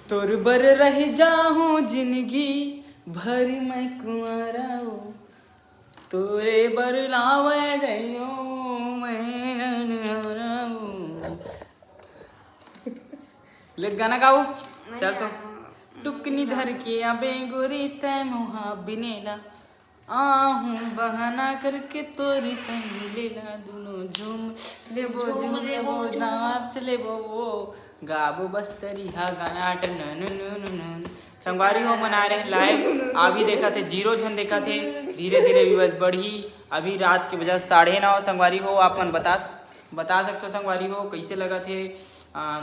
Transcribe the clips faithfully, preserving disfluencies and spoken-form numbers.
तोर बर रह जाहूं जिंदगी भर मैं कुंवारा ओ, तोरे बर लावे गयो मैं अनहारा ओ। ले गाना गाओ, चल तो। टुकनी धर के आबे गोरी तै मोहा बिनेला, आहूं बहाना करके तोरी संग मिलेला, दुनो झूम लेबो, झूम लेबो, नाच लेबो, वो गाबो बस्तरिया गाना टन नन नन नन। संगवारी हो, मन आ रहे लाइव, अभी देखा थे जीरो झन देखा थे, धीरे धीरे व्यूअर्स बढ़ी। अभी रात के बजा साढ़े नौ। संगवारी हो, आप मन बता बता सकते हो संगवारी हो कैसे लगा थे। आ,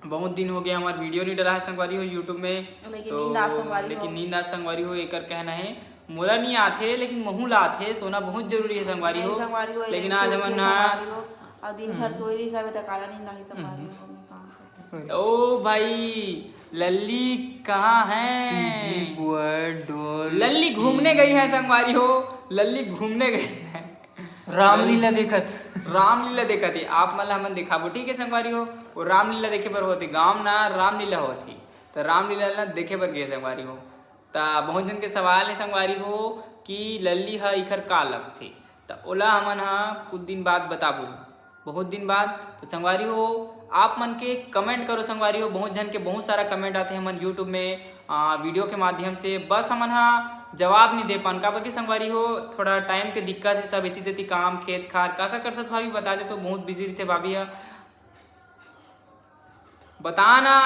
बहुत दिन हो गया हमार वीडियो नहीं डला है संगवारी हो YouTube में। लेकिन तो नींद आ संगवारी हो। लेकिन नींद आ संगवारी हो, एकर कहना है। मोला नहीं आथे, लेकिन महू ला आथे। सोना बहुत जरूरी है संगवारी नहीं, हो। संगवारी हो, लेकिन एक आज चोट हमन है ना संगवारी हो। और दिन भर हम्म। सोई रही सब, तो काला नींद आही संगवारी हो, हमें काम करते। ओ भाई, लल्ली कहाँ है? सीजी बॉय डॉल लल्ली घूमने गई है संगवारी हो, लल्ली घूमने गई है। रामलीला देखत। रामलीला देखत हे, आप मन ला हमन दिखाबो, ठीक है संगवारी हो। वो रामलीला देखे बर होते, गाँव ना रामलीला होते, तो रामलीला ला देखे बर गए संगवारी हो। त बहुत जन के सवाल है संगवारी हो कि लल्ली ह इखर का लगथे, त ओला हमन ह कुछ दिन बाद बताबो, बहुत दिन बाद। तो संगवारी हो, आप मन के कमेंट करो संगवारी हो, बहुत जन के बहुत सारा कमेंट आते हैं हमन YouTube में, आ, वीडियो के माध्यम से, बस हमन ह जवाब नहीं दे पान, काबर कि संगवारी हो, थोड़ा टाइम के दिक्कत है, सब इति तेती काम, खेत खार, का का करथस भाभी बता दे, तो बहुत बिजी रहिथे भाभी ह। बता ना,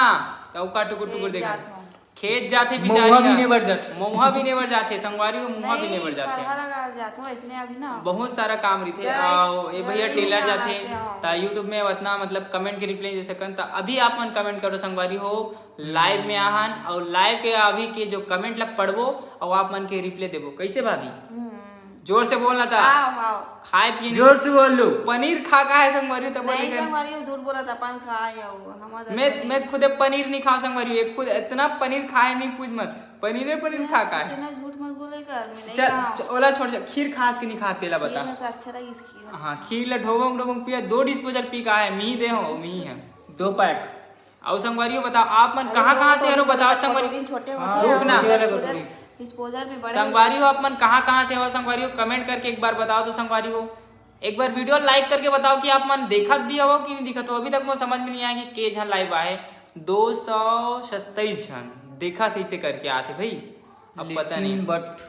का उका टुकुर टुकुर खेत देखत। जात हूँ। खेत जाथे महुआ बिचारी बिने ह। बर जाथे। महुआ बिने बर जाथे, संगवारी हो, महुआ बिने बर नहीं, जाथे। पढ़ा लगा जात हूँ, इसने अभी ना। बहुत सारा काम रहिथे। जय, आओ, ए भैया जय टेलर हिंद जाथे, आते आओ। ता YouTube में उतना मतलब कमेंट के रिप्लाई दे सकन, ता अभी आप मन कमेंट करो संगवारी हो, लाइव में आहन, और लाइव के अभी के जो कमेंट ला पढ़बो, और आप मन के रिप्लाई देबो। कैसे भाभी? हम्म। जोर से बोलना था। आओ, आओ। खाए पिए नहीं। जोर से बोल लो। पनीर खा का है संगवारी, तब नहीं लेकिन संगवारी, वो झूठ बोला था, अपन खाए हो, हम तो मैं, नहीं। मैं खुदे पनीर नहीं खा संगवारी, एक खुद इतना पनीर खाए नहीं पूछ मत, पनीर है, पनीर खा का है। इतना झूठ मत बोले कर, मैं नहीं चल, खाऊं। च-, ओला छोड़, जा, खीर खास के नहीं खा, तेला खीर बता। में से अच्छा लगी इस खीर में। हाँ, खीर ला ढोबंग ढोबंग पिया, दो डिस्पोजल पी का है, मी दे हो, मी है। दो पैक। अउ संगवारी हो बताओ, आप मन अरे कहाँ, वो कहाँ से हरो, कटोरी, बताओ संगवारी हो। कटोरी में छोटे हाँ, होते हैं, रुक ना। छोटे वाला डिस्पोजल, कटोरी। डिस्पोजल में बड़े संगवारी हो, होते हैं। आप मन कहाँ, कहाँ से हो संगवारी हो, कमेंट करके एक बार बताओ तो संगवारी हो। एक बार वीडियो लाइक करके बताओ कि आप मन देखत भी हो कि नहीं दिखत हो। अभी तक मोर समझ में नहीं आया कि के झन लाइव आए। दो सौ सत्ताईस झन देखत हे, इसे करके आते भाई, अब पता लेकिन नहीं। But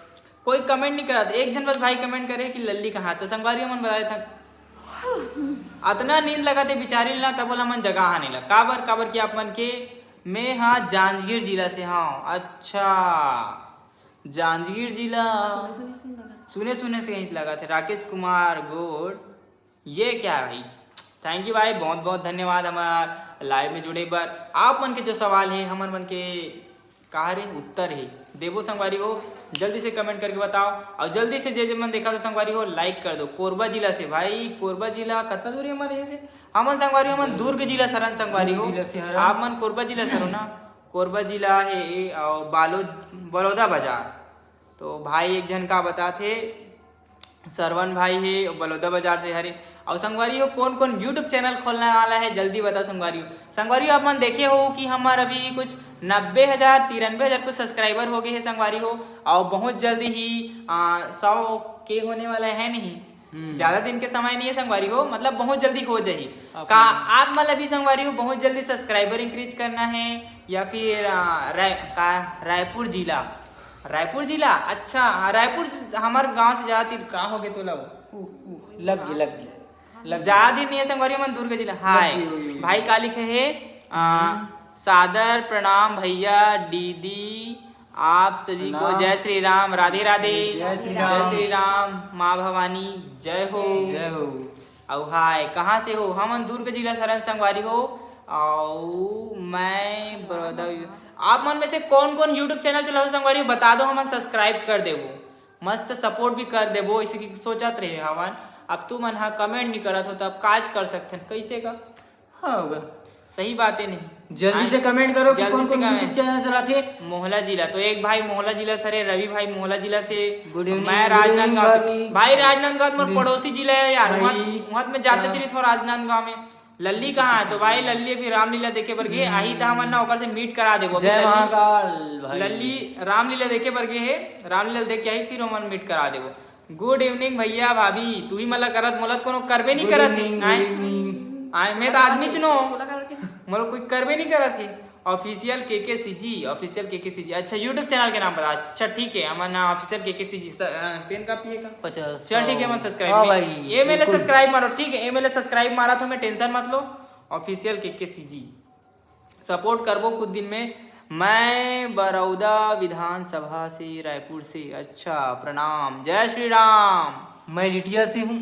कोई कमेंट नहीं करत, एक झन बस भाई कमेंट करे कि लल्ली कहाँ, तो संगवारी हो मन बता देथन। अतना नींद लगत हे बिचारी ला, तब ओला मन जगा आने ला। काबर, काबर कि आप मन के, मैं हा जांजगीर जिला से हंव। अच्छा, जांजगीर जिला। सुने, सुने से लगत हे। राकेश कुमार गोड, ये क्या है भाई? Thank you भाई, बहुत बहुत धन्यवाद हमार लाइव में जुड़े बर। आप मन के जो सवाल है, हमर मन के का रे उत्तर हे, देबो संगवारी हो, जल्दी से कमेंट करके बताओ। और जल्दी से जे जे मन देखा तो संगवारी हो, लाइक कर दो। कोरबा जिला से भाई, कोरबा जिला कतना दूर हे हमारे यहाँ से? हमन संगवारी, हमन दुर्ग जिला सरन संगवारी हो। दुर्ग जिला से हरन। आप मन कोरबा जिला सरो ना? कोरबा जिला हे और बालो, बलौदा बाजार। तो भाई एक झन का बताथे, सरवन भाई हे, बलौदा बाजार से हरे। अउ संगवारी हो, कोन कोन YouTube चैनल खोलने वाला है, जल्दी बताओ संगवारी हो। संगवारी हो, आप मन देखे हो कि हमार अभी कुछ नब्बे हजार, तिरानबे हजार कुछ सब्सक्राइबर हो गए हैं संगवारी हो, और बहुत जल्दी ही आ, सौ के होने वाला है नहीं। हम्म। ज्यादा दिन के समय नहीं है संगवारी हो, मतलब बहुत जल्दी हो जाही। आप का आप मन अभी संगवारी हो बहुत जल्दी सब्सक्राइबर इंक्रीज करना है, या फिर आ, राय, का रायपुर जिला, रायपुर जिला, अच्छा, हाँ, रायपुर ज-, हमार गांव से ज्यादा तीर का हो गए तोला वो? उ, उ, लग गई, लग गई, लग गई। ज्यादा दिन नहीं है संगवारी मन, दुर्ग जिला। हाय। लग गई, लग गई। भाई का लिखे है? आ, हम्म। सादर प्रणाम भैया, दीदी, आप सभी को प्रणाम। जय श्री राम, राधे राधे। जय श्री जय राम। श्री राम, माँ भवानी, जय हो। जय हो। अउ हाय, कहाँ से हो? हमन दुर्ग जिला सरन संगवारी हो। अउ मैं बड़ौदा। आप मन में से कौन कौन YouTube चैनल चलाओ संगवारी हो, बता दो, हमन सब्सक्राइब कर देबो, मस्त सपोर्ट भी कर देबो। इसे कि सोचत रहे हवन, अब तू मन हा कमेंट नहीं करत हो, तब काज कर सकथन, कैसे का? हाँ, होगा। सही बात है नहीं। जल्दी से कमेंट करो कि कौन कौन YouTube चैनल चलाते। मोहला जिला, तो एक भाई मोहला जिला से, रवि भाई मोहला जिला से। मैं राजनांदगांव से। भाई राजनांदगांव मोर पड़ोसी जिला है यार। वहां मैं जाते चली थोड़ा राजनांदगांव में। लल्ली कहाँ है? तो भाई लल्ली अभी रामलीला देखे बर गे, आही त हमन ना ओकर से मीट करा देबो। जय महाकाल भाई। लल्ली रामलीला देखे बर गे हे, रामलीला देख के आही, फिर हमन मीट करा देबो। गुड इवनिंग भैया भाभी, तू ही मला करत, मोला त कोनो करबे नहीं करत हे। आय, मैं त आदमी चुनो, मोला कोई करबे नहीं करत हे। ऑफिशियल के के सी जी, ऑफिशियल के के सी जी। अच्छा, YouTube चैनल के नाम बता। अच्छा, ठीक है, हमर नाम ऑफिशियल के के सी जी। पेन कॉपी है का? पचास। चल, ठीक है, मैं सब्सक्राइब हाँ भाई, ये मेरे सब्सक्राइब मारो, ठीक है, ये मेरे सब्सक्राइब मारा तो मैं टेंशन मत लो। ऑफिशियल के के सी जी सपोर्ट करबो कुछ दिन में। मैं बरौदा विधानसभा से, रायपुर से। अच्छा, प्रणाम, जय श्री राम। मैं लिटिया से हूँ।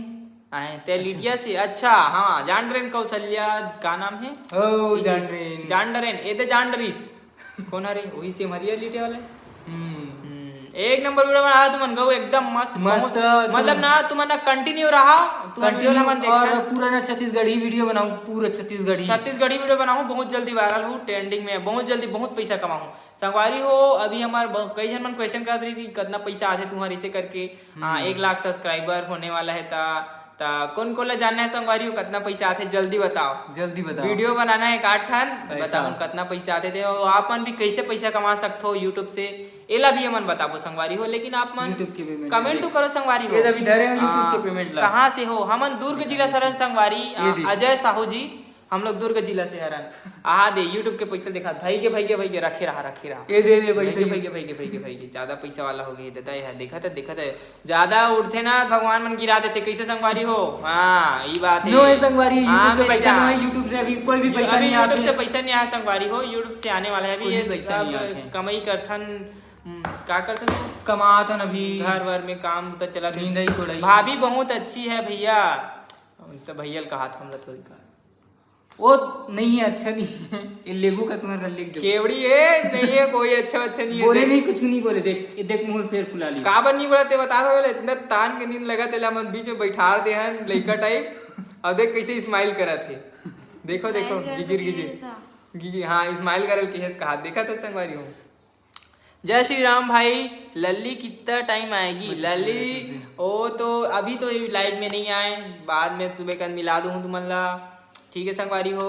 आए ते अच्छा। लिटिया से, अच्छा। हाँ, जान रेन कौशल्या, का नाम है? ओ, जान रेन। जान डरेन, ए ते जान डरिस। कौन हरे? वही से मरिया लिटे वाले। हम्म। हम्म, एक नंबर वीडियो बना तुमन गऊ, एकदम मस्त, मस्त, बहुत, तुम मतलब ना, तुमन ना कंटिन्यू रहा, तुमन वीडियो ला मन और देखा। पूरा ना छत्तीसगढ़ी वीडियो बनाऊं, पूरा छत्तीसगढ़ी। छत्तीसगढ़ी वीडियो बनाऊं, बहुत जल्दी वायरल हो, ट्रेंडिंग में, बहुत जल्दी बहुत पैसा कमाऊं। संगवारी हो, अभी हमार ब-, कई झन मन क्वेश्चन करत रही थी, कितना पैसा आथे तुम्हारे इसे करके। हाँ, हम्म। एक लाख सब्सक्राइबर होने वाला है ता, ता कौन कोला जानना है संगवारी हो, कितना पैसा आथे, जल्दी बताओ। जल्दी बताओ। वीडियो बनाना है एक आठ ठन, पैसा। बताओ कितना पैसा आथे थे, और आप मन भी कैसे पैसा कमा सकते हो YouTube से, एला भी हमन बताबो संगवारी हो। लेकिन आप मन YouTube के payment कमेंट तो करो संगवारी हो। ये अभी धरे हो YouTube के हाँ, payment ला। कहाँ से हो? हमन दुर्ग जिला सरन संगवारी, ये आ, दे। अजय साहू जी, हम लोग दुर्ग जिला से हरन। आहा दे, YouTube के पैसा दिखा, भाई के, भाई के, भाई के, रखे रहा, रखे रहा। ये दे, दे भाई पैसा के, ये। भाई के, भाई के, भाई के, भाई के, ज्यादा पैसा वाला हो गए दादा, यह देखा था, देखा था, ज्यादा उठथे ना, भगवान मन गिरा देथे। कैसे संगवारी हो? हाँ, ई बात है। नो, ये संगवारी, हाँ, YouTube पे मेरी पैसा जान। नहीं है, YouTube से अभी कोई भी यू-, पैसा अभी नहीं YouTube आते। से पैसा नहीं आया संगवारी हो, YouTube से आने वाला है अभी। कोई ये भी पैसा नहीं सब आते। कमाई करथन, हम्म, का करथन? कमाथन अभी। घर वर में काम तो चला थे। नींदई कोड़ई। भाभी बहुत अच्छी है भैया। तो भैया ल कहा था, हमला थोड़ी कहा। वो नहीं है, अच्छा नहीं है। ये लेगू का तुम्हारे घर लिख दो। खेवड़ी है, नहीं है, कोई अच्छा, अच्छा नहीं है। बोले देख। नहीं, कुछ नहीं बोले। देख, ये देख, मुंह फेर फुला लिया। काबर नहीं बोला ते बता दो, बोले, इतना तान के नींद लगा, तेला मन बीच में बैठार दे हन, लइका टाइप। अब देख कैसे स्माइल करत हे। देखो, देखो, smile करत गिजिर, हे गिजिर। तो। गिजिर, हाँ, स्माइल करल के हेस कहा। देखा था संगवारी हो। जय श्री राम भाई, लल्ली कितना टाइम आएगी? बच्चे लल्ली, खेलते थे। ओ तो अभी तो ये लाइव में नहीं आए, बाद में सुबह कन मिला दूँ तुमन ला। ठीक है संगवारी हो,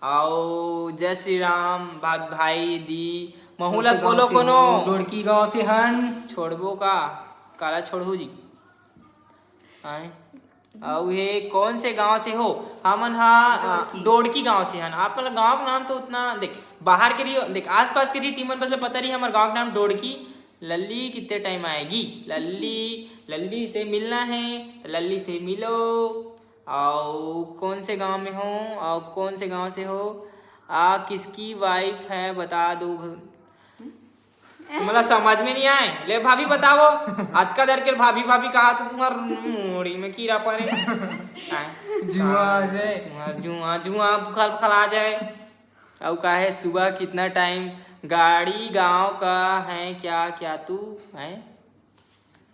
आओ, जय श्री राम, भा-, भाई, दी, महू ला कौन से गांव बोलो से कोनो। हो? डोड़की गांव से हन। छोड़बो का? काला छोड़हू जी? आए। अउ हे कौन से गांव से हो? हमन हा, आ, डोड़की। डोड़की गांव से हन। आप मन ला गांव के नाम तो उतना, देख, बाहर के रही, देख, आसपास के रही, तीमन बस पता रही, हमर गांव के नाम डोड़की। लल्ली कितने टाइम आएगी? लल्ली, लल्ली से मिलना है, तो लल्ली से मिलो। आओ, कौन से गांव में हो? आओ, कौन से गांव से हो? आ, किसकी वाइफ है, बता दो भ-, तुमला समझ में नहीं आए? ले भाभी बताओ, अतका देर के भाभी, भाभी कहा तो तुम्हार मुड़ी में कीड़ा पड़े। आए? जुआ आ जाए। तुम्हार जुआ, जुआ बुखार, बुखार आ जाए। अउ का है, सुबह कितना टाइम? गाड़ी गांव का है क्या, क्या तू है?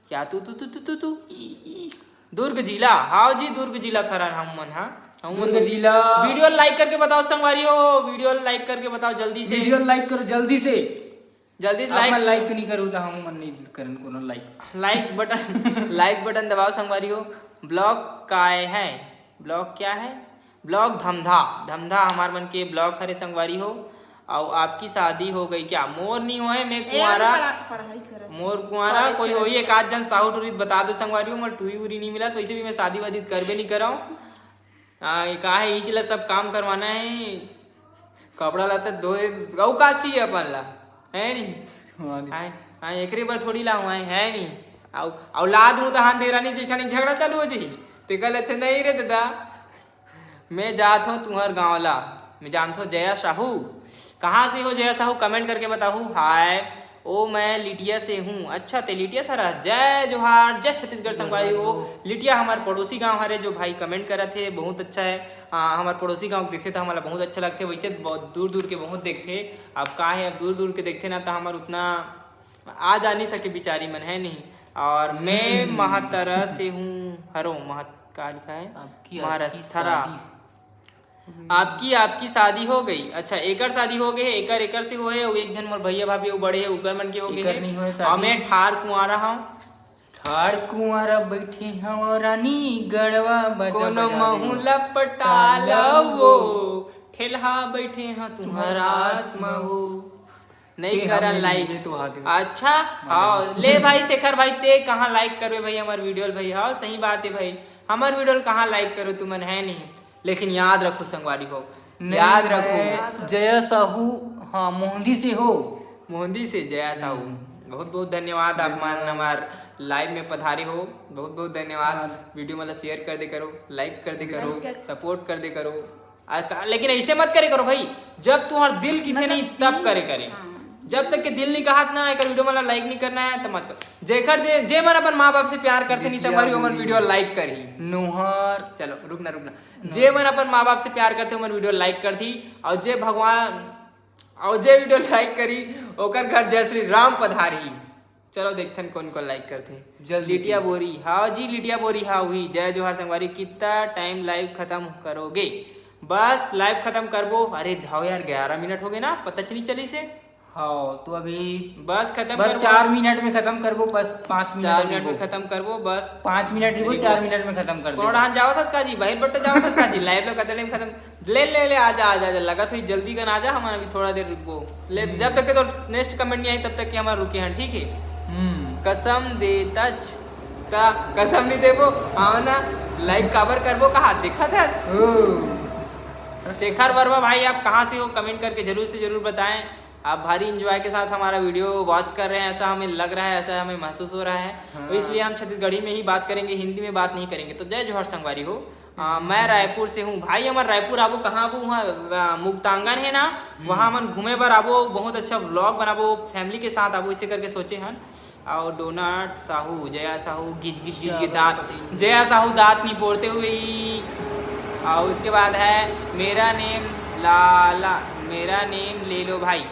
क्या तू, तू, तू, तू, तू, तू? दुर्ग जिला, हाव जी, दुर्ग जिला खरन हम मन, हाँ? हम दुर्ग मन जिला। वीडियो लाइक करके बताओ संगवारी हो, वीडियो लाइक करके बताओ जल्दी से। वीडियो लाइक करो जल्दी से। जल्दी से आप लाइक। मन लाइक तो नहीं करो तो हम मन नहीं करन कोनो लाइक। लाइक बटन, लाइक बटन दबाओ संगवारी हो। ब्लॉग काय है? ब्लॉग क्या है? ब्लॉग धमधा, धमधा हमार मन के ब्लॉग हरे संगवारी हो। अउ आपकी शादी हो गई क्या? मोर नहीं होए, मैं ए, कुंवारा। पढ़ा-, पढ़ाई करत मोर कुंवारा, पढ़ाई कोई करत होई एक आध जन साहू टूरी बता दो संगवारी हो, मोर टूरी उरी नहीं मिला, तो वैसे भी मैं शादी वादी करबे नहीं कराऊँ। हाँ, ये का है, इच ला सब काम करवाना है, कपड़ा लत्ता धोए, अउ का चाहिए अपन ला, है नहीं? हाँ, नहीं। हाँ, हाँ, एकरे बर थोड़ी लाऊं, है, है नहीं? अउ, अउ ला दूं तो हाथ दे रानी जेठानी झगड़ा चालू हो जाही। ते कल अच्छा नहीं रे दादा, मैं जात हूँ तुहर गाँव ला, मैं जानत हूँ जया साहू। कहाँ से हो जया साहू? कमेंट करके बताहू। हाय, ओ, मैं लिटिया से हूँ। अच्छा, ते लिटिया से हरा? जय जोहार, जय छत्तीसगढ़ संगवारी हो। लिटिया हमार पड़ोसी गांव हरे, जो भाई कमेंट करत हे, बहुत अच्छा है। आ, हमार पड़ोसी गांव के देखथे त हमला बहुत अच्छा लगथे। वैसे बहुत दूर दूर के बहुत देखथे, अब का है, अब दूर दूर के देखथे ना, त हमार उतना आ जा नहीं सके बिचारी मन, है नहीं। और मैं हम्म। महातरा से हूँ, हरो महत का लिखा है? आपकी, आपकी महारस्थरा। शादी। आपकी आपकी शादी हो गई। अच्छा, एकर शादी हो गए हे, एकर एकर से हो हे, अउ एक झन मोर भैया भाभी अउ बड़े हे, उकर मन के हो गए एकर हे। नहीं होए शादी। अउ मैं ठार कुंवारा हूँ। ठार कुंवारा बैठे हव रानी गड़वा बजा कोनो बजा महू रे। ला पटा ताला लवो। वो। ठेलहा बैठे हा तुहर आस म वो। नहीं ते करन हम like। नहीं, तो हाथ में। अच्छा, हाँ, ले भाई शेखर भाई, ते कहाँ like करबे भाई हमर वीडियो ल भाई? हाँ, सही बात है भाई, हमर वीडियो ल कहाँ like करो तुमन, है नहीं? लेकिन याद रखो संगवारी हो, नहीं, याद रखो। मैं जया साहू, हाँ, मोहंदी से हो। मोहंदी से जया साहू, हम्म। बहुत बहुत धन्यवाद, आप मन धन्यवाद। हमार लाइव में पधारे हो, बहुत बहुत धन्यवाद। हाँ। वीडियो मतलब शेयर कर दे करो, लाइक कर दे करो, लाइक कर सपोर्ट कर दे करो। आ, का, लेकिन ऐसे मत करे करो भाई, जब तुम्हार दिल किथे मतलब नहीं, तब कि करे करे। हाँ। जब तक के दिल नहीं कहत ना, एकर वीडियो मतलब लाइक नहीं करना है, तो मत कर। जेकर जे, जे मन अपन माँ बाप से प्यार करथे, नहीं देखिए संगवारी, वो ओमन नहीं। वीडियो लाइक करही। नोहर। चलो, रुकना, रुकना। नोहर। जे मन अपन माँ बाप से प्यार करथे, ओमन वीडियो लाइक करथी, और जे भगवान, और जे वीडियो लाइक करी, ओकर घर जय श्री राम पधारही। चलो देखथन कोन कोन लाइक करथे। जल्दी लिटिया से। बोरी, हाँ जी, लिटिया बोरी, हाँ हुई। जय जोहार संगवारी, कितना टाइम लाइव खत्म करोगे? बस लाइव खत्म करबो। अरे धाव यार, ग्यारह मिनट हो गए ना, पता च नहीं चली से। हाँ, तो अभी बस खत्म बस करबो। चार मिनट में खत्म करबो, बस पाँच मिनट चार अभी मिनट में हो। खत्म करबो, बस। पाँच मिनट ही हो, अभी चार हो। मिनट में खत्म कर कोनो देबो। डहान जावत हस का जी? बाहिर बट्टा जावत हस का जी? लाइव ला कतने में खत्म। ले, ले, ले, आजा, आजा, आजा, लगत हुई जल्दी कन आजा, हमन अभी थोड़ा देर रुकबो। ले, हम्म। जब तक के तोर नेक्स्ट कमेंट नहीं आई, तब तक के हमन रुके हैं, ठीक है? हम्म। कसम देतच, ता कसम नहीं देबो, हाँ ना, लाइक काबर करबो, कहा दिखत हस? ओ। शेखर वर्मा भाई, आप कहाँ से हो? कमेंट करके जरूर से जरूर बताएं। आप भारी एंजॉय के साथ हमारा वीडियो वॉच कर रहे हैं, ऐसा हमें लग रहा है, ऐसा हमें महसूस हो रहा है। हाँ। तो इसलिए हम छत्तीसगढ़ी में ही बात करेंगे, हिंदी में बात नहीं करेंगे। तो जय जोहार संगवारी हो। आ, मैं रायपुर से हूँ भाई, हमार रायपुर आबो, कहाँ आबो? वहाँ, आ, मुक्तांगन है ना, हम्म। वहाँ हमन घूमे बर आबो, बहुत अच्छा व्लॉग बनाबो, फैमिली के साथ आबो, इसे करके सोचे हन। और डोनट साहू, जया साहू, गिज गिज गिज गिज दांत, जया साहू दांत निपोरते हुए ही। और उसके बाद है मेरा नेम लाला, मेरा नेम ले लो भाई,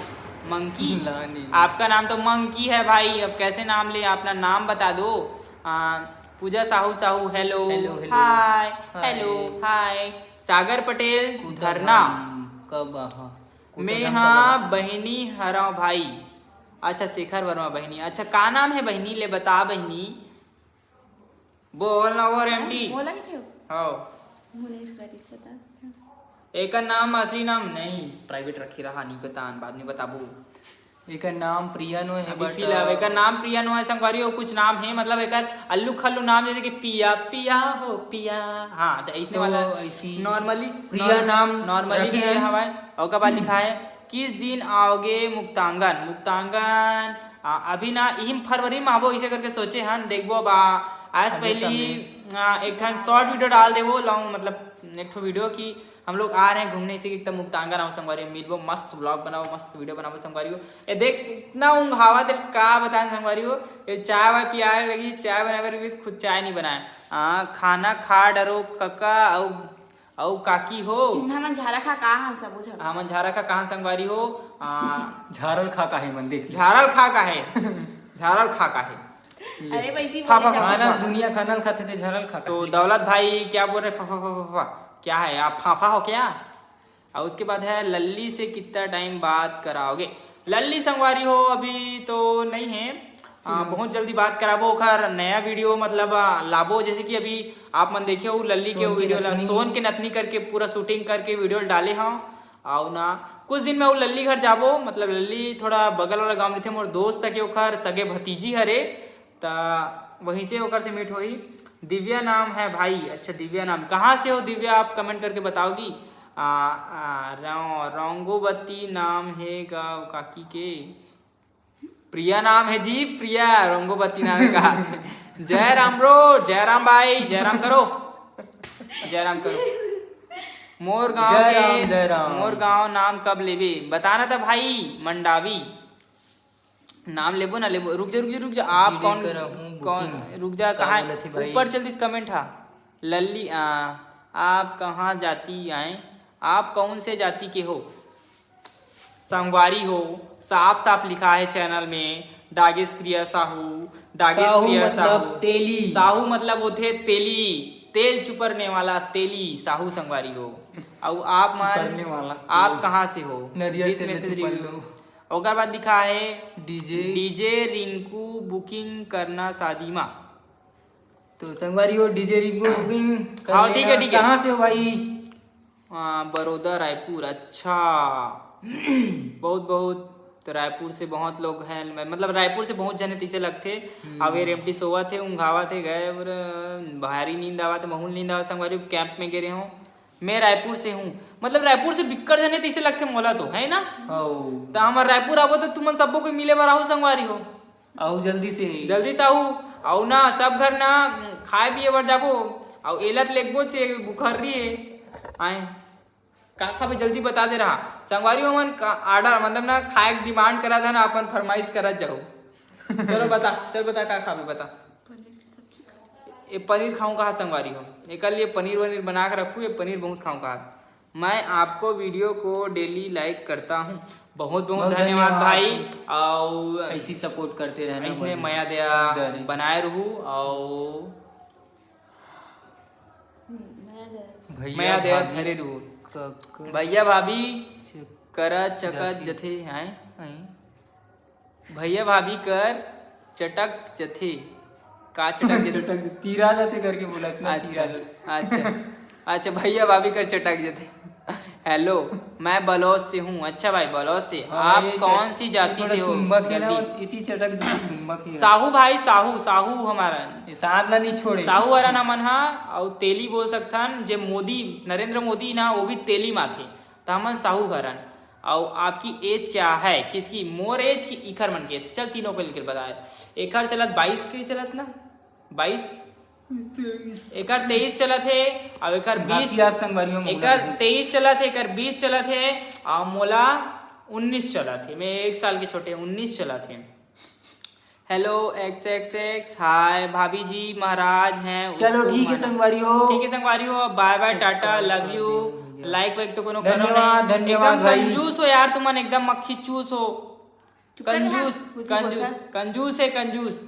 मंकी। ला नेम। आपका नाम तो मंकी है भाई, अब कैसे नाम ले, अपना नाम बता दो। आ, Pooja Sahu, Sahu, hello, hello, hello. Hi, hi. Hello, hi. Sagar Patel, कुदर धरना। हम कब आहा? कुदर मैं हम हाँ कब आहा? बहिनी हरव भाई। अच्छा, शेखर वर्मा बहिनी। अच्छा, का नाम है बहिनी? ले बता बहिनी। बोल ना वो रेमटी। बोला कि थे? हाँ। भुवनेश्वरी, पता था। एकर नाम, असली नाम नहीं, प्राइवेट रखे रहा, नहीं बतान, बाद में बताबो। एकर नाम प्रिया नो है, अभी but, फिलहाल अ, एकर नाम प्रिया नो है संगवारी, और कुछ नाम है, मतलब एकर अल्लू खल्लू नाम, जैसे कि पिया, पिया हो पिया, हाँ, तो ऐसे तो वाला ऐसी normally प्रिया norm-, नाम normally रखे प्रिया हैं। हवाए। और ओकर बाद लिखा है, "किस दिन आओगे मुक्तांगन?" मुक्तांगन, आ, अभी ना, इही फरवरी में आबो, इसे करके सोचे हन, देखबो अब आ, आज अभी पहली, समय। आ, एक ठन शॉर्ट वीडियो डाल देबो, लॉन्ग, मतलब एक ठो वीडियो की हम लोग आ रहे हैं घूमने, इसी एकदम मुक्तांगन आओ संगवारी, मिलबो, मस्त व्लॉग बनाओ, मस्त वीडियो बनाओ संगवारी हो। ये देख, इतना ऊंघावा दिल, का बताएं संगवारी हो। ये चाय वाय पियाए लगी, चाय बनाए बर भी खुद चाय नहीं बनाए। आ, खाना खा डरो कका, अउ, अउ काकी हो। हमन झारा खा का हन सबो झन। हमन झारा खा कहाँ संगवारी हो? आ, झारल खा का है मन देख ले। झारल खा का है? झारल खा का है? अरे वैसे ही फा, बोले फा, फा, जाओ। फा, खाना फा। दुनिया खाना खाते थे, झारल खा का तो है। दौलत भाई क्या बोल रहे? फा, फा, फा, फा, फा। क्या है, आप फाफा हो क्या? और उसके बाद है, लल्ली से कितना टाइम बात कराओगे? लल्ली संगवारी हो, अभी तो नहीं है। आ, हम्म। बहुत जल्दी बात कराबो ओखर नया वीडियो, मतलब, आ, लाबो। जैसे कि अभी आप मन देखे हो लल्ली के सोन के वीडियो ला, नथनी। सोन के नथनी करके पूरा शूटिंग करके वीडियो डाले हव। आओ ना, कुछ दिन में वो लल्ली घर जाबो, मतलब लल्ली थोड़ा बगल वाला गांव में रहिथे, मोर दोस्त के ओखर सगे भतीजी हरे, त वहींचे ओकर से मीट होही। दिव्या नाम है भाई। अच्छा, दिव्या नाम, कहाँ से हो दिव्या, आप कमेंट करके बताओगी। आ, आ, रौ-, रौंगोबती नाम है गाँव काकी के। प्रिया नाम है जी, प्रिया, रौंगोबती नाम है कहा। जय राम bro, जय राम भाई, जय राम करो, जय राम करो। मोर गांव जय के, राम, जय राम। मोर गांव नाम कब लेबे, बताना था भाई, मंडावी। नाम लेबो ना लेबो। रुक जा, रुक जा, रुक जा। आप जीरे कौन, कर रहूं कौन, booking। रुक जा, का कहाँ है? बोलत ही भाई? ऊपर चल दिस कमेंट हा। लल्ली, आ, आप कहाँ जाति आए? आप कौन से जाति के हो? संगवारी हो, साफ साफ लिखा है चैनल में, डागेश प्रिया साहू, डागेश साहू प्रिया मतलब साहू। तेली। साहू मतलब होथे तेली। तेल चुपरने वाला तेली साहू संगवारी हो। अउ आप मन, चुपरने वाला। आप कहाँ से हो? नरियर तेल से चुपर लो। ओकर बाद लिखा है डीजे। डीजे रिंकू बुकिंग करना शादी मा। तो संगवारी हो, डीजे रिंकू बुकिंग कर हाँ, ठीक है, लेना। ठीक है। कहाँ से हो भाई? हाँ, बड़ौदा, रायपुर। अच्छा, बहुत बहुत। तो रायपुर से बहुत लोग हैं, मैं- मतलब रायपुर से बहुत जने तैसे लगथे। हम्म। अब ये रेमटी सोवत हे, ऊँघावत हे, गए और भारी नींद आवत, महूल नींद आवत संगवारी, कैंप में गे रहे हो। मैं रायपुर से हूँ, मतलब रायपुर से बिक्कट जने तैसे लगथे मोला तो, है ना? हौ। तो हमार रायपुर आबो तो तुमन सबो को मिले बर आहू संगवारी हो। अउ जल्दी से। जल्दी से आहू। अउ ना सब घर ना खाए पिए बर जाबो। अउ एला त लेगबो चे बुखर्री हे। आए। का खाबे जल्दी बता दे रहा। संगवारी हो मन का ऑर्डर मतलब ना खाए के डिमांड करत हे ना, अपन फरमाइश करत जाओ। चलो बता, चल बता का खाबे बता। पनीर की सब्जी। ए पनीर खाऊं कहा संगवारी हो? एकर लिए पनीर वनीर बना के रखू, ये पनीर बहुत खाऊं कहा। मैं आपको वीडियो को डेली लाइक करता हूँ। बहुत बहुत बहुत धन्यवाद धन्यवाद। भाई। अउ ऐसी सपोर्ट करते रहना, ऐसने बढ़िया। मया दया दया। बनाए रहू। अउ हम्म, मया दया। भैया मया दया भाभी धरे रहू। क- क- भैया भाभी च- करा चकत जथे। जथे हैं। हैं। भैया भाभी कर चटक जथे। का चटक जथे? चटक जथे, तीरा जथे करके बोला था, अच्छा, तीरा जथे। अच्छा, अच्छा, भैया भाभी कर चटक जथे। हेलो, मैं बलौज से हूँ। अच्छा भाई, बलौज से। हाँ, आप ये कौन चट-, सी जाति थोड़ा से हो? चुंबक है ना, जल्दी। इतनी चटक जथे, चुंबक ही है। साहू भाई, साहू, साहू हमारा। ये साथ ला नहीं छोड़े। साहू हरन हमन हा, अउ तेली बोल सकथन, जे मोदी, नरेंद्र मोदी ना, वो भी तेली माथे। त हमन साहू हरन। अउ आपकी एज क्या है? किसकी? मोर एज की इखर मन के? चल तीनों को लेकर बताए। एकर चलत बाईस के चलत ना? बाईस? तेईस। एकर तेईस चलत हे, अउ एकर बीस, घासिया संगवारी हो, मोला एकर भी। तेईस चलत हे, एकर बीस चलत हे, अउ मोला उन्नीस चलत हे। मैं एक साल के छोटे, उन्नीस चलत हे। हेलो एक्स एक्स एक्स, हाय भाभी जी, महाराज हैं चलो, उसको ठीक है माना। संगवारी हो। ठीक है संगवारी हो, बाय बाय, टाटा, लव यू। भैया। लाइक वाइक तो कोनो करो धन्यवाद, नहीं। धन्यवाद एकदम भाई। कंजूस हो यार तुमन, एकदम मक्खी चूस हो। चुप कर ना, कंजूस, कुछ कंजूस, बोलता। कंजूस है कंजूस।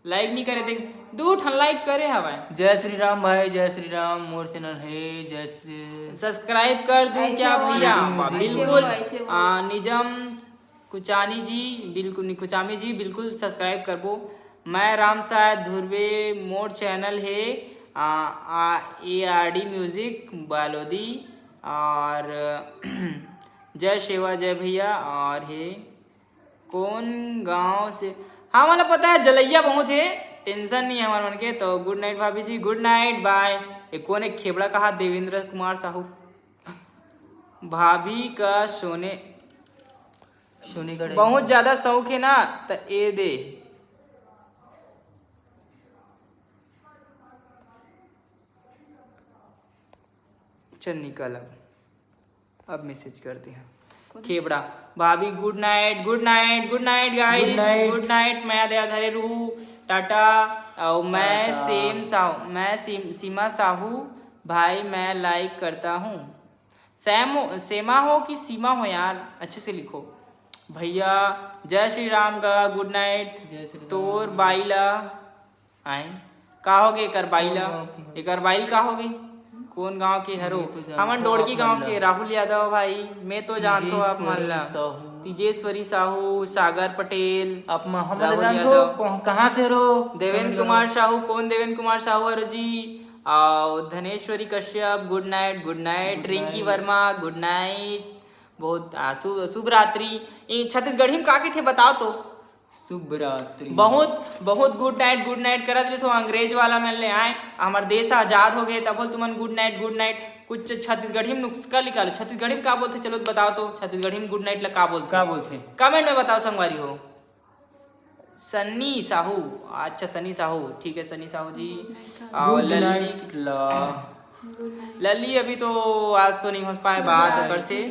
लाइक नहीं करे देख, दू ठन लाइक करे हवाए। जय श्री राम भाई, जय श्री राम, मोर चैनल है, जय श्री सब्सक्राइब कर दू ऐसे क्या हो भैया? ना, ऐसे हो, बिल्कुल। ऐसे हो। आ, निजम कुचानी जी, बिल्कुल निकुचामी जी, बिल्कुल सब्सक्राइब करबो। मैं राम साय धुर्वे, मोर चैनल हे, आ, आ, A R D music Balodi. और जय सेवा, जय भैया। और हे कौन गांव से? हाँ, मतलब पता है, जलैया बहुत है, टेंशन नहीं है हमारे मन के। तो गुड नाइट भाभी जी, गुड नाइट, बाय। ये कौन है खेबड़ा कहा? देवेंद्र कुमार साहू। भाभी का सोने सोने का बहुत ज्यादा शौक है ना, त ए दे। चल निकल अब, अब मैसेज करते हैं। खेबड़ा भाभी, गुड नाइट, गुड नाइट, गुड नाइट गाइस, गुड नाइट। गुड नाइट। मैं दया धरे रहू, टाटा। और मैं टाटा। सेम साहू, मैं सीम, सीमा साहू भाई, मैं लाइक करता हूँ। सैम, सेमा हो कि सीमा हो यार, अच्छे से लिखो भैया। जय श्री राम गा, गुड नाइट। जय श्री राम। तोर बाई ला आए का होगे एकर बाई ला? कौन गाँव के हो? एकर बाई ल का होगे? कौन गाँव के हरो? मैं तो जानथों हमन डोड़की आप गाँव मन के ला। राहुल यादव भाई, मैं तो जानथों आप मन तेजेश्वरी ला। साहू। तेजेश्वरी साहू, सागर पटेल, आप म-, हमन ला राहुल जानथो, यादव। कौन, कहाँ से रो? देवेंद्र हमन ला कुमार साहू, कौन देवेंद्र कुमार साहू हरो जी? और धनेश्वरी कश्यप, गुड नाइट, गुड नाइट। गुड रिंकी नाइट। वर्मा, गुड नाइट। बहुत, आ, शु-, शुभ रात्रि। ए, छत्तीसगढ़ी में का कहिथे, बताओ तो। शुभ रात्रि। बहुत, बहुत गुड नाइट, गुड नाइट करत रहिथो, अंग्रेज वाला मन ले आए, हमर देश आजाद हो गए, तब बोल तुमन गुड नाइट, गुड नाइट। कुछ छत्तीसगढ़ी में नुस्खा निकालो, छत्तीसगढ़ी में का बोलथे, चलो बताओ तो, छत्तीसगढ़ी में गुड नाइट ला का बोलथे? का बोलथे? कमेंट में बताओ संगवारी हो। सन्नी साहू, अच्छा सन्नी साहू, ठीक है सन्नी साहू जी। गुड नाइट और गुड लल्ली नाइट ला। गुड नाइट। लल्ली अभी तो आज तो नहीं हो पाए बात बाय। ओकर से।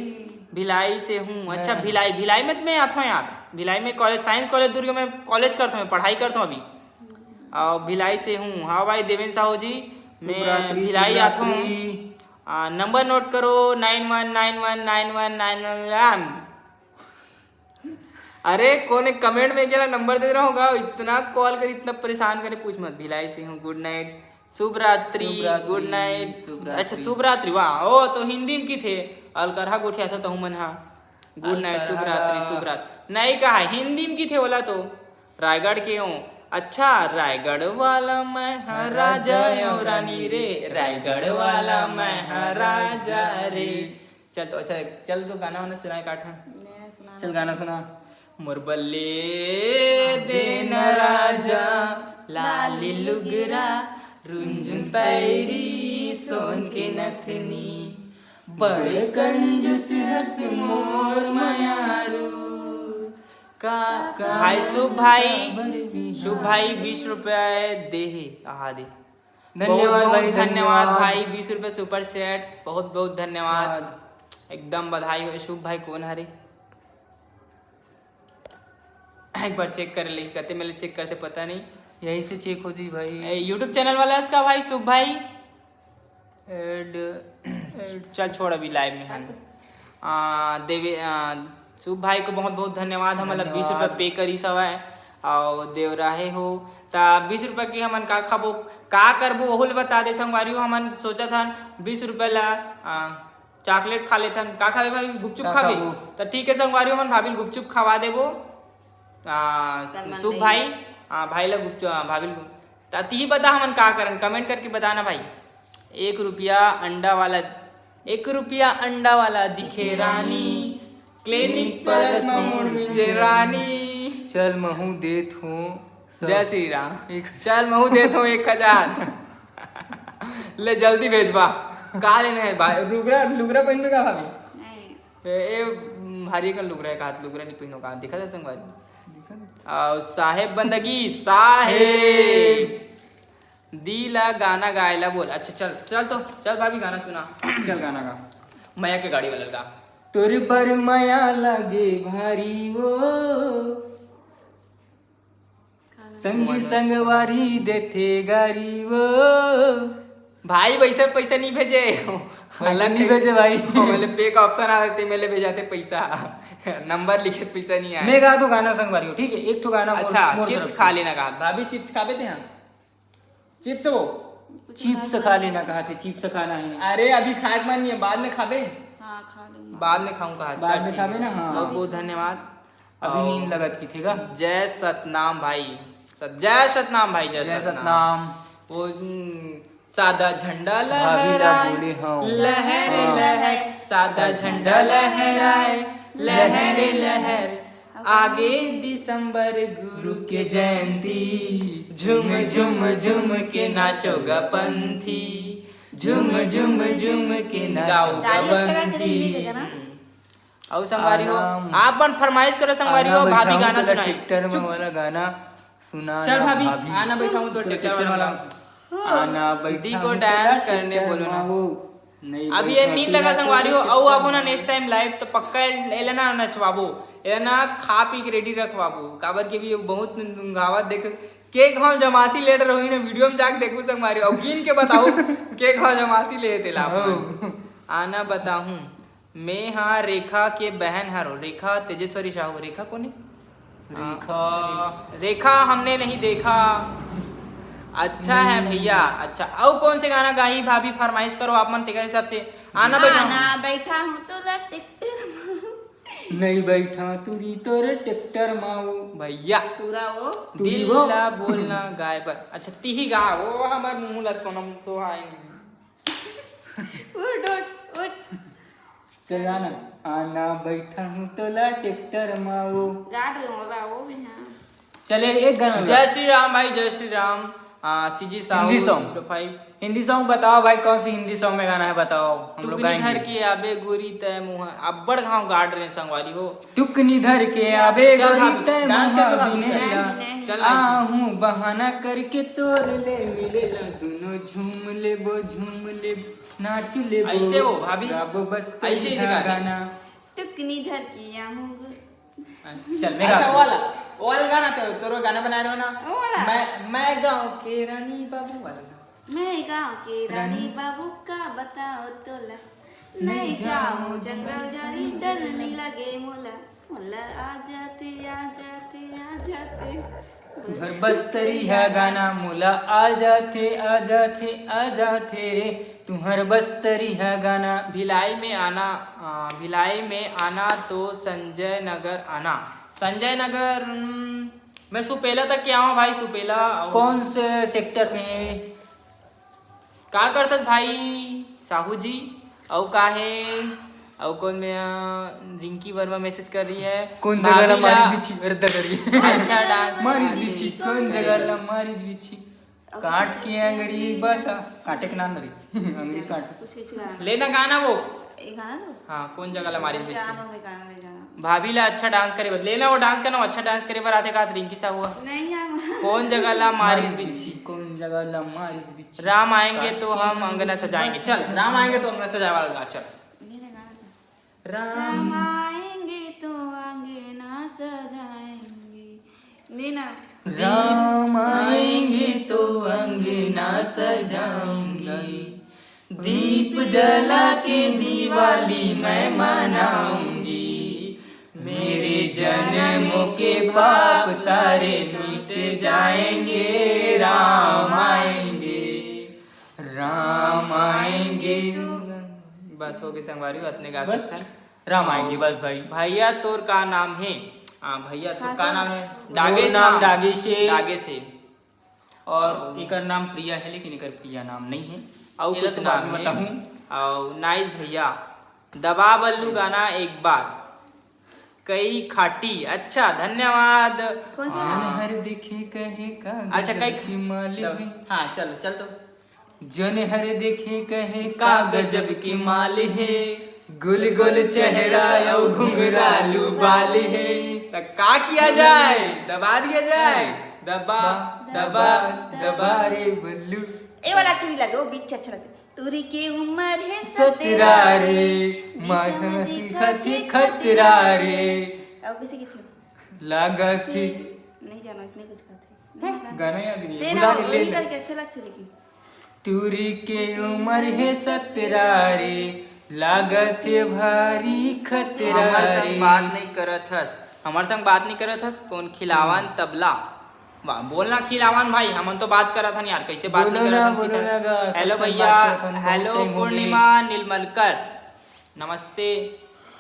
भिलाई से हूँ। अच्छा, मैं भिलाई, भिलाई में तो मैं आथों यार। भिलाई में कॉलेज, साइंस कॉलेज दुर्ग में कॉलेज करथों, मैं पढ़ाई करथों अभी। और भिलाई से हूँ। हाँ भाई देवेंद्र साहू जी, शुभ मैं रात्रि, भिलाई शुभ आथों। रात्रि। आ, नंबर नोट करो, नाइन वन नाइन वन नाइन वन नाइन वन। अरे, कोने कमेंट में गेला नंबर दे रहा होगा, इतना कॉल करे, इतना परेशान करे, पूछ मत। भिलाई से हूँ, गुड नाइट। शुभ रात्रि, शुभ रात्रि, गुड नाइट। शुभ रात्रि। अच्छा, शुभ रात्रि, वाह, ओ तो हिंदी में किथे, अलकरहा गोठियाथो तहू मन हा। गुड नाइट, शुभ रात्रि, शुभ रात्रि। नहीं कहा, हिंदी में किथे ओला तो। रायगढ़ के हो। अच्छा, रायगढ़ वाला मैं हा राजा हो रानी रे, रायगढ़ वाला मैं हा राजा रे। चल तो, अच्छा, चल तो गाना वाना सुनाए का ठन। चल गाना सुना। मोर बल्ले देन राजा, लाली लुगरा, रुंझुन पैरी, सोन के नथनी, बड़े कंजूस हस मोर मयारू। का, का भाई शुभ भाई, शुभ भाई बीस रुपया देहे, आहा दे। धन्यवाद बहुत, बहुत भाई, धन्यवाद। भाई, बीस रुपया सुपर चैट, बहुत बहुत धन्यवाद। एकदम बधाई हो शुभ भाई। कौन हरे, एक बार चेक कर ले, कते मेले चेक करते पता नहीं। यही से चेक हो जी भाई। ए, YouTube चैनल वाला है इसका भाई शुभ भाई। एड, एड। चल छोड़, अभी लाइव में हन। आ, देवे, आ, शुभ भाई को बहुत बहुत धन्यवाद, हमन ला बीस रुपया पे करिस हवय। और देवराहे हो, त बीस रुपया के हमन का खाबो, का करबो, ओहू ल बता दे संगवारी हो। हमन सोचत हन बीस रुपया ला, आ, चॉकलेट खा लेथन। का खाबे भाई? गुपचुप खाबे? त ठीक है संगवारी हो, हमन भाभी ल गुपचुप खवा देबो। आ, शुभ भाई, आ, भाई ला गुपचुप, आ, भाभी ल गुप-, त तिही बता हमन का करन, कमेंट करके बताना भाई। एक रुपया अंडा वाला, एक रुपया अंडा वाला दिखे रानी, क्लिनिक प्लस म मुड़ मिंजे रानी। चल महू देत हूँ। जय श्री राम। चल महू देत हूँ एक हजार। ले जल्दी भेजबा। का लेना है भाई? लुगरा, लुगरा पहनबे का भाभी? नहीं। ए, ए, हरी कन लुगरा है, का लुगरा नहीं पहनो का? दिखा दे संगवारी। और साहेब बंदगी, साहेब। दी ला गाना गाए ला बोल। अच्छा, चल, चल तो, चल भाभी, गाना सुना। चल, गाना गा। मया के गाड़ी वाला गा। तोर बर मया लागे भारी वो, संगी संगवारी देथे गारी वो। भाई, वैसे पैसा नहीं भेजे। पैसा नहीं भेजे भाई। मेले पे का ऑप्शन आ रहते, मेले भेजाते पैसा। नंबर लिखे से पैसा नहीं आया। मैं गा दो गाना संगवारी हो, ठीक है? एक ठो गाना मोर, अच्छा, मोर तरफ से। चिप्स खा लेना कहा। भाभी, चिप्स खाबे ते हाँ? चिप्स वो? चिप्स खा लेना कहा थे, चिप्स खाना है। अरे, अभी खाए के मन नहीं है, बाद में खाबे। हाँ, खा लूंगा। बाद में खाऊंगा। बाद में खाबे ना, हाँ। बहुत बहुत धन्यवाद। अभी नींद लगत की थे का? जय सतनाम भाई। सत-, जय सतनाम भाई, जय जय सतनाम। सतनाम। वो, हम्म, सादा झंडा भाभी ला लहराए, बोले हूँ। लहर हाँ। लहर, सादा झंडा लहराए, लहर लहर। आगे दिसंबर गुरु के जयंती, झुम झुम झुम के नाचोगा पंथी, झुम झुम झुम के नाचोगा पंथी। अउ संगवारी हो, आना, आप मन फरमाइश करो संगवारी हो, आना भाभी बैठाऊं गाना तोला सुनाए। ट्रैक्टर में चुप। वाला गाना सुना चल ना भाभी, भाभी। आना बैठाऊं तो तो ट्रैक्टर ट्रैक्टर वाला। वाला। आना बैठाऊं दी को तोला डांस करने ट्रैक्टर बोलो ना। में वो। नहीं अब ये बैठाऊं नींद तोला लगा संगवारी हो, तो अउ आबो ना ट्रैक्टर में। नेक्स्ट टाइम लाइव तो पक्का एला ना नचवाबो, एला ना खा पी के रेडी रखवाबो, काबर के भी बहुत नुंगावत देख के घाव जमासी लेट रही ना वीडियो में जाके देखू संगवारी हो, अब गिन के बताओ के घाव जमासी ले तेला अपन। हो। आना बताऊं। मैं हा रेखा के बहन हरो। रेखा, तेजेश्वरी साहू, रेखा कोने? रेखा। रेखा हमने नहीं देखा। अच्छा है भैया, अच्छा। अउ कौन से गाना गाही भाभी, फरमाइश करो आप मन, तेकर हिसाब से आना बैठा हूँ। आना बैठा हूँ तो ला ट्रैक्टर में। नहीं बैठा तुरी तोर ट्रैक्टर माऊ। भैया। पूरा वो। तुरी दिल वो। ला बोलना गाय पर। अच्छा, तिही गा, वो हमार मुंह लत कोनो सोहाय नहीं। उठ, उठ, उठ। चल आना, आना बैठा हूँ तोला ट्रैक्टर मा वो। गाड़ लो रा, वो भी हाँ। चले एक गाना गा। जय श्री राम भाई, जय श्री राम। आ, CG Sahu Hindi song. Profile. Hindi song बताओ भाई, कौन सी हिंदी सॉन्ग में गाना है बताओ, हम लोग टुकनी गाएंगे। धर के आबे गोरी तय मुहा, अब्बड़ घाव गाड़ रहे संगवारी हो। टुकनी धर के आबे चल गोरी भाभी, तय डांस मुहा करके भाभी, बिनेला। नहीं, नहीं। चल ना इसे। आहूँ बहाना करके तोर ले मिलेला, दोनों झूम लेबो, झूम लेबो, नाच लेबो। ऐसे हो, भाभी। गाबो बस ऐसे ही तेरा सिखा दे। गाना। टुकनी धर के आहूँ गो- चल, मैं अच्छा, गाता वो हूँ। वाला, वो वाला गाना तो, तोरो गाना बनाए रहो ना। वो वाला? मैं, मैं गाँव के रानी बाबू वाला गाना। मैं गाँव के रानी रानी। बाबू का बताओ तोला। नहीं नहीं जाऊँ जाऊँ जंगल जंगल झाड़ी, डर नहीं लगे मोला। मोला आ जाते, आ जाते, आ जाते। तुहर बस्तरी ह गाना मोला आ जाथे, आ जाथे, आ जाथे रे। तुहर बस्तरी ह गाना। भिलाई में आना, आ, भिलाई में आना तो संजय नगर आना। संजय नगर, हम्म, मैं सुपेला तक के आवा भाई, सुपेला। अउ कौन से सेक्टर में है? का करथस भाई साहू जी? अउ का हे? अउ कौन में, अ, रिंकी वर्मा मैसेज कर रही है। कौन जगह ला भाभी ला मारिस बिच्छी? अरे, दगरी। अच्छा डांस मारिस मारिस। बिच्छी, कौन जगह ला मारिस बिच्छी? काट के अंगरी बता, काटे के नाम रे। अंगरी काट। कुछ, कुछ गाना। लेना गाना वो। ये गाना तो? हाँ, कौन जगह ला मारिस बिच्छी? गाना, वो गाना ले जाना। भाभी ला अच्छा डांस करे बर, लेना वो डांस करना, वो अच्छा डांस करे बर आथे का रिंकी साहू ह? नहीं यार। कौन जगह ला मारिस बिच्छी? कौन जगह ला मारिस बिच्छी? राम आएंगे तो हम अंगना सजाएंगे। चल, राम आएंगे तो अंगना सजाए वाला गा, चल। नहीं, नहीं, गाना तो। राम राम आएंगे तो अंगना सजाएंगे। नहीं ना। राम आएंगे तो अंगना सजाऊंगी, दीप जला के दिवाली मैं मनाऊंगी, मेरे जन्मों के पाप सारे मिट जाएंगे, राम आएंगे, राम आएंगे। बस हो गए संगवारी, अतने गा बस? सकथन। राम आएंगे, बस भाई। भैया तोर का नाम है? हाँ भैया तोर का नाम है? डागेश नाम। डागेश है। डागेश है। और एकर नाम प्रिया है, लेकिन एकर प्रिया नाम नहीं है। अउ कुछ नाम है। बताऊं? अउ नाइस भैया, दबा बल्लू गाना एक बार। कई खाटी। अच्छा, धन्यवाद। कौन सा? जन हर देखे कहे का अच्छा, कई गजब की माली चल। है। हाँ, चलो, चल तो। जन हर देखे कहे का गजब की माल है, गोल गोल चेहरा अउ घुंघरालू बाल है। त का किया जाए? दबा दिया जाए। दबा, दबा, दबा रे बल्लू। ए वाला अच्छा नहीं लगे, वो बीच के अच्छा लगता है। टूरी के उम्र है सतरा रे, माथा दिखाथे खतरा रे। अब किसी की थी? लागा थी। नहीं जाना, इसने कुछ कहा था। गाना याद नहीं है, नहीं भुला ना, के वही ले। करके अच्छा लगता है लेकिन। टूरी के उम्र है सतरा रे, लागत है भारी खतरा हमर संग रे। बात नहीं करत हस, हमर संग बात नहीं करत हस, कौन खिलावन तबला? वाह, बोलना खिलावन भाई, हमन तो बात करत हन यार, कैसे बात नहीं करत हन? बोलो ना, बोलो ना गा, हेलो सबसे भैया, बात करत हन, बहुत हेलो time हो गए। पूर्णिमा नीलमलकर, नमस्ते।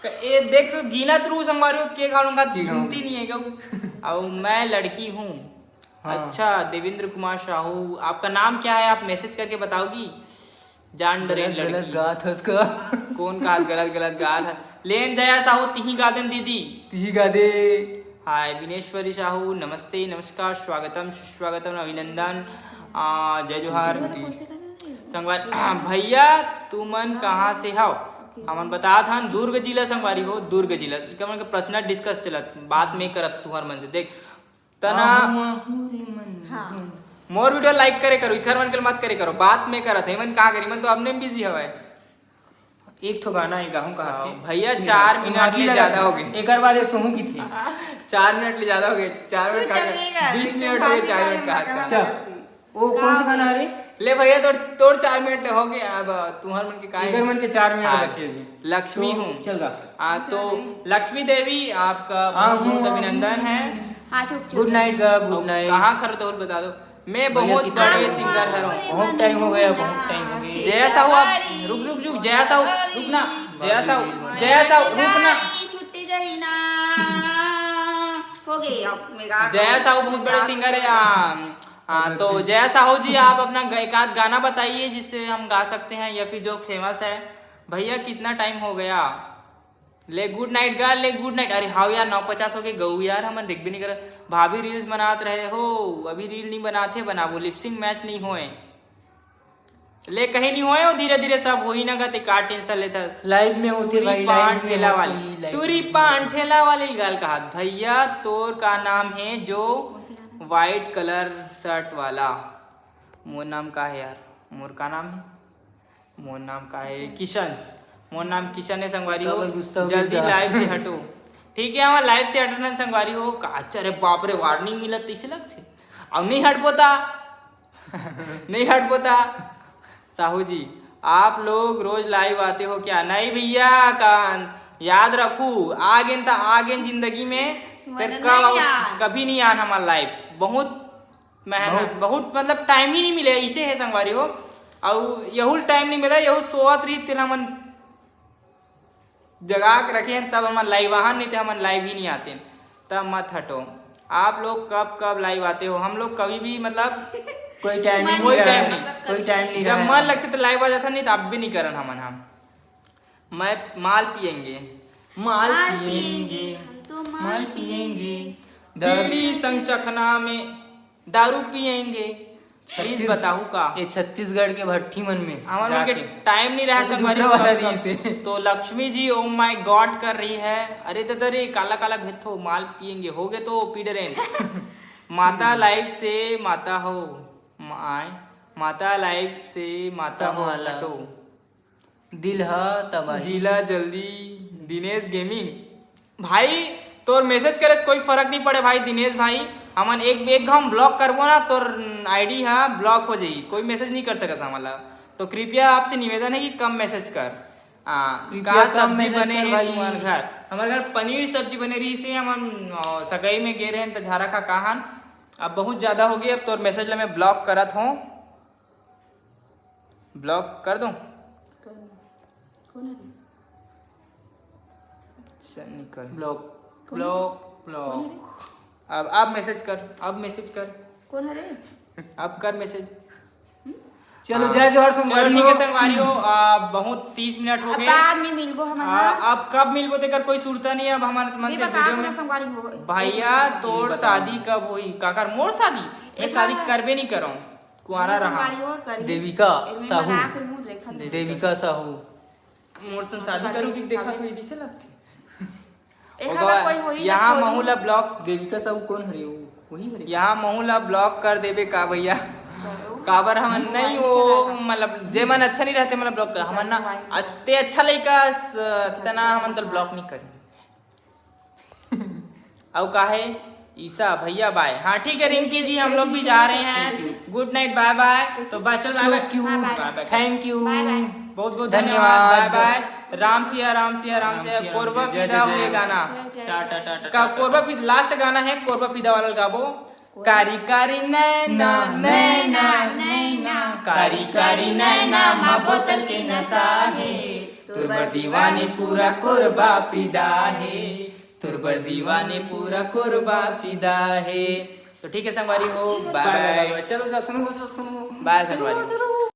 क-, ए, देख तो गिनत रू संगवारी हो, के घालूंगा, के घालूंगा? गिनती नहीं है गऊ। अब मैं लड़की हूँ। हाँ। अच्छा, देवेंद्र कुमार साहू, आपका नाम क्या है? आप मैसेज करके बताओगी? जान डरे गलत, गलत लड़की। गात है उसका। कौन का गलत, गलत गात है? लेन जया साहू, तिही गा देन दीदी। तिही गा दे। हाय, बिनेश्वरी साहू, नमस्ते, नमस्कार, स्वागतम, सुस्वागतम, अभिनंदन, आ, जय जोहार। संगवारी, भैया, तुमन कहाँ से हव? हमन बतात हन, दुर्ग जिला संगवारी हो, दुर्ग जिला। इकर मन के पर्सनल डिस्कस चलत, बात में करत तुहर मन से। देख, तना आहू, आहू रे मन हाँ। मोर वीडियो लाइक करे करो, इखर मन के मत करे करो, बात में करत है, मन का करी, मन तो अपने में बिजी हवय। एक ठो गाना एक गाहूं कहा हाँ, थे। भैया, चार मिनट ले ज्यादा हो गए। एक बार ये सोहू की थी। चार मिनट ले ज्यादा हो गए, चार मिनट कहा थे, बीस मिनट हो गए, चार मिनट कहा था। अच्छा, वो कौन सा गाना है रे? ले भैया, तोर, तोर चार मिनट हो गए, अब तुहर मन के का इधर मन के चार मिनट हाँ, बचे हैं। लक्ष्मी तो हूँ। चल गा। हाँ, तो लक्ष्मी देवी, आपका हाँ, बहुत, बहुत हूँ। अभिनंदन है। हाँ, चुप, चुप, गुड चुप। नाइट गा, गुड नाइट। कहाँ खरो तो बता दो। मैं भैया बहुत कितना बड़े हो? सिंगर हरों। बहुत टाइम हो गया, बहुत टाइम हो गया। जया साहू, आप रुक, रुक, रुक, जया साहू, रुकना। जया साहू, जया साहू, रुकना। छुट्टी जाई ना। हो गई, अब मैं गा जया साहू बहुत बड़े सिंगर है। हाँ, हाँ, तो जया साहू जी, आप अपना ग-, एक आध गाना बताइए जिससे हम गा सकते हैं या फिर जो फेमस है। भैया, कितना टाइम हो गया? ले गुड नाइट गा, ले गुड नाइट। अरे हाव यार, नौ पचास हो गए, गऊ यार, हमन देखबे नहीं करत। भाभी रील्स बनात रहे हो, अभी रील नहीं बनाते, बनाबो, लिपसिंग मैच नहीं होए। ले कहीं नहीं होए, वो धीरे धीरे सब होही ना गा, ते का टेंशन लेता। लाइव में होते टूरी भाई, पान लाइव में ठेला होते वाली, ही लाइव टूरी में। पान ठेला वाली गाल कहा, भैया तोर का नाम है जो व्हाइट कलर शर्ट वाला? मोर नाम का है यार, मोर का नाम है? मोर नाम का है? किशन। मोर नाम किशन है संगवारी हो। काबर गुस्सा हो जल्दी गिस गा? लाइव से हटो। ठीक है, हमारे लाइव से हटना संगवारी हो। का अच्छा रे बाप रे, वार्निंग मिलत तैसे लगथे। अब नहीं हट पोता। नहीं हट पोता। साहू जी, आप लोग रोज लाइव आते हो क्या? नहीं भैया, कान याद रखू, आगेन त आगेन जिंदगी में, फिर वरना कब नहीं आन। कभी नहीं आन हमार लाइव। बहुत मेहनत, बहुत मतलब टाइम ही नहीं मिले, इसे है संगवारी हो। अउ यहू टाइम नहीं मिला, यहू सोवत रही तेला मन जगा के रखे हैं, तब हमन लाइव आहन, नहीं तो हमन लाइव ही नहीं आते। तब मत हटो, आप लोग कब कब लाइव आते हो? हम लोग कभी भी मतलब कोई टाइम नहीं कोई रहा टाइम है, नहीं। कोई टाइम नहीं जब रहा मन है। लगते तो लाइव आ जाता, नहीं तो अब भी नहीं करन हमन। हम मैं माल पियेंगे, माल माल पियेंगे, पियेंगे, हम तो माल माल पियेंगे, बीड़ी संग चखना में दारू पियेंगे। प्लीज छत्तीस- बताओ का? ये छत्तीसगढ़ के भट्ठी मन में हमन लोग के जाके। टाइम नहीं रहा वो संगवारी दूसरा वाला हो। नहीं से। तो Lakshmi ji oh my God कर रही है। अरे दादा रे, काला काला भेथो, माल पियेंगे, हो गए तो पी डरेन। माता लाइव से माता हो, माय माता लाइव से माता हो समाला। हटो। दिल ह तबाही। जिला जल्दी दिनेश गेमिंग भाई, तोर मैसेज करे से कोई फर्क नहीं पड़े भाई दिनेश भाई। हमन एक एक घाम ब्लॉक करबो ना, तोर आईडी हा ब्लॉक हो जाई, कोई मैसेज नहीं कर सकता हमला। तो कृपया आपसे निवेदन है कि कम मैसेज कर। आ, कृपया का कम सब्जी मैसेज बने कर है भाई। तुम्हार घर? हमारे घर पनीर सब्जी बने रही से हमन अ, सगाई में गे रहे हैं तो झारा खा कहान। अब बहुत ज्यादा हो गई, अब तोर मैसेज ला मैं ब्लॉक करत हूँ, ब्लॉक कर दूँ। कौन है रे? अच्छा निकल। Block block block. अब अब मैसेज कर, अब मैसेज कर, कौन है रे? अब कर मैसेज। चलो जय जोहार चलो संगवारी ठीक हो। है संगवारी हो, आ, बहुत तीस मिनट हो अब गए। बाद में मिलबो हमन आ, ना। अब कब मिलबो तेकर कोई सुरता नहीं है। अब हमारे मन ये से बता वीडियो दो में संगवारी हो। भैया तोर शादी कब होई? काकर मोर शादी? मैं एक शादी बार- करबे नहीं करो, कुआरा रहा। संगवारी हो करी। देविका एमे साहू। मजाक के मुंह देखा दे। देविका साहू। मोर संग शादी करो कि देखा तो इसे लगती। एक बार कोई होई ना यहाँ कोई। महू ला ब्लॉक, देविका साहू कौन हरे? वो वही हरे। यहाँ महू ला ब्लॉक कर देबे का भैया? काबर हमन नहीं वो मतलब जे मन अच्छा नहीं रहते मतलब ब्लॉक कर हमन ना। अत्ते अच्छा लइका स- तना हमन तो ब्लॉक नहीं करी। अउ का है ईसा भैया बाय। हाँ ठीक है रिंकी जी, हम लोग भी जा रहे हैं। गुड नाइट, बाय बाय। तो बाय चल बाय So bye. cute. Bye bye. Thank you. बाय बाय। बहुत बहुत धन्यवाद। धन्यवाद। बाय बाय। राम सिया राम सिया राम सिया। सिया, कोरबा जय, जय, फिदा जय। हुए गाना टाटा टाटा का कोरबा फिदा लास्ट गाना है, कोरबा फिदा वाला गाबो। कारी कारी नैना नैना नैना, कारी कारी नैना मा बोतल के नशा है। तोर बर दीवानी पूरा कोरबा फिदा है, तोर बर दीवानी पूरा कोरबा फिदा है। तो ठीक है संगवारी हो, बाय बाय। चलो जा सुनो सुनो। बाय संगवारी हो।